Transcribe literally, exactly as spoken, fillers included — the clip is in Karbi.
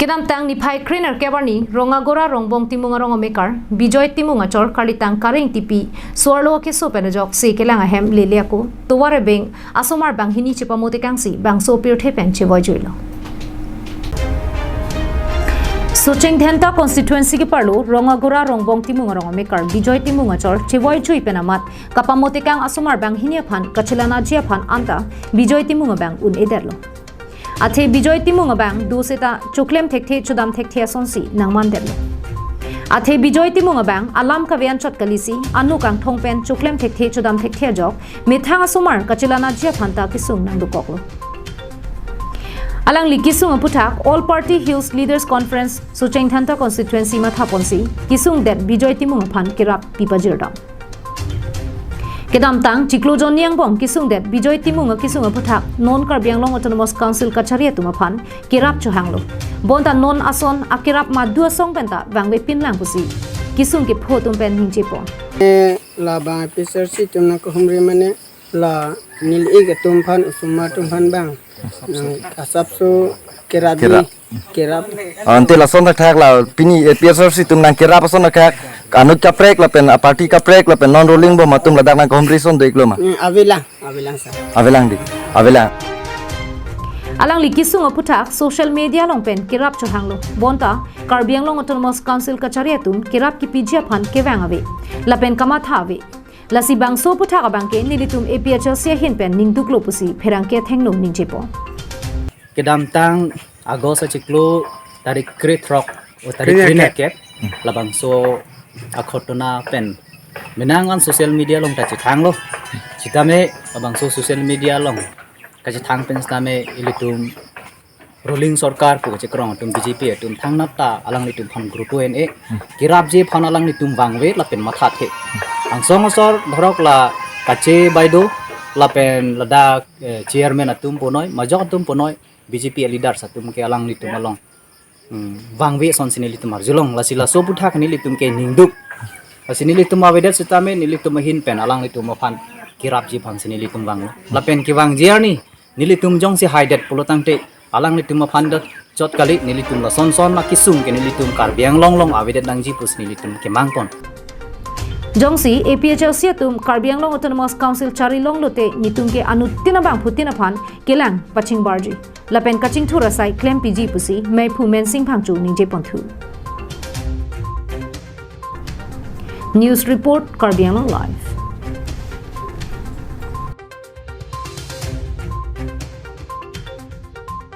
Kedamtang niphai krenerkep arni Rongagora Rongbong Timung arong amekar Bijoy Timung achor karlitang Kareng Tipi so-arlo keso pen ajoksi kelang ahem lele ako tovar ebeng asomar banghini chepamotekangsi bangso pirthe pen chevoijuilo. Socheng Dhenta constituency keparlo Rongagora Rongbong Timung arong amekar Bijoy Timung achor chevoijui pen amat kapamotekang asomar banghini aphan kachelanaji aphan anta Bijoy Timung abang un-edetlo. Athe Bijoy Timung abang do seta choklem thekthe chodam thekthe asonsi nangmandetlo. Athe Bijoy Timung abang alam kave anchot kalisi ano kangthong pen choklem thekthe chodam thekthe ajok methang asomar kachelanaji aphan ta kesung nangdokoklo. Alangli kesung aputhak All Party Hills Leaders Conference Socheng Dhenta constituency mathaponsi kesungdet Bijoy Timung aphan kerap pipajirdam. Kedamtang chiklo jonni angbong kesungdet Bijoy Timung akesung aputhak non Karbi Anglong Autonomous Council kachari atum aphan kerap chohanglo. Bonta non ason akerap madu asong penta vangvepinlang pusi kesung kepho atum pen ningjepo. Eh, labang A P H L C atum nangkehumri mane la neli-ik atum aphan osomar atum aphan bang nang asapso kerap Kerap. di kerap. Ante lason thakthak la pini A P H L C atum nangkerap ason thakthak anut kaprek lapen aparty kaprek lapen non ruling bom atum ladak nangkehumri ason do-iklo ma? Hmm, avelang, avelang sir. Avelang di. Avelang. Alangli kesung aputhak social media along pen kerap chohanglo. Bonta Karbi Anglong Autonomous Council kachari atum kerap kepiji aphan kevang ave. Lapen kamatha ave. Lasi bangso aputhak abangke nelitum A P H L C ahin pen ningduklo pusi pherangke athengno ningjepo. Kedamtang August achiklo tarik krethrok o tarik Krenerkep. krenerkep labangso aghotona pen menang an social media along ta chethanglo. Sitame labangso social media along kachethang pen sitame ilitum ruling sorkar pu kachekrong atum B J P atum thangnat ta alanglitum aphan grupo N A kerapji aphan alanglitum vangve lapen mathathe. Angsong asor dhorok la Kache Baido lapen ladak, eh, chairman atum punoi, majok atum punoi, B J P leaders atum ke alanglitum along, hmm, vangve asonsi nelitum arjulong, lasi laso aputhak nelitum ke ningduk. Lasi nelitum avedet sitame nelitum ahin pen alanglitum aphan kerapji aphansi nelitum vanglo. Lapen kevangji arni nelitum jongsi haidet pulo tangte alanglitum aphan ta chot kali, nelitum lason son akesung ke nelitum Karbi Anglong along avedet nangji pusi nelitum kemangpon. Jongsi A P H L C atum Karbi Anglong Autonomous Council chari longlote netum ke anuttin abangphutin aphan kelang pachingbarji lapen kachingthur asai klempiji pusi Meiphu Mensing Phangcho ningjeponthu. News report, Karbi Anglong Live.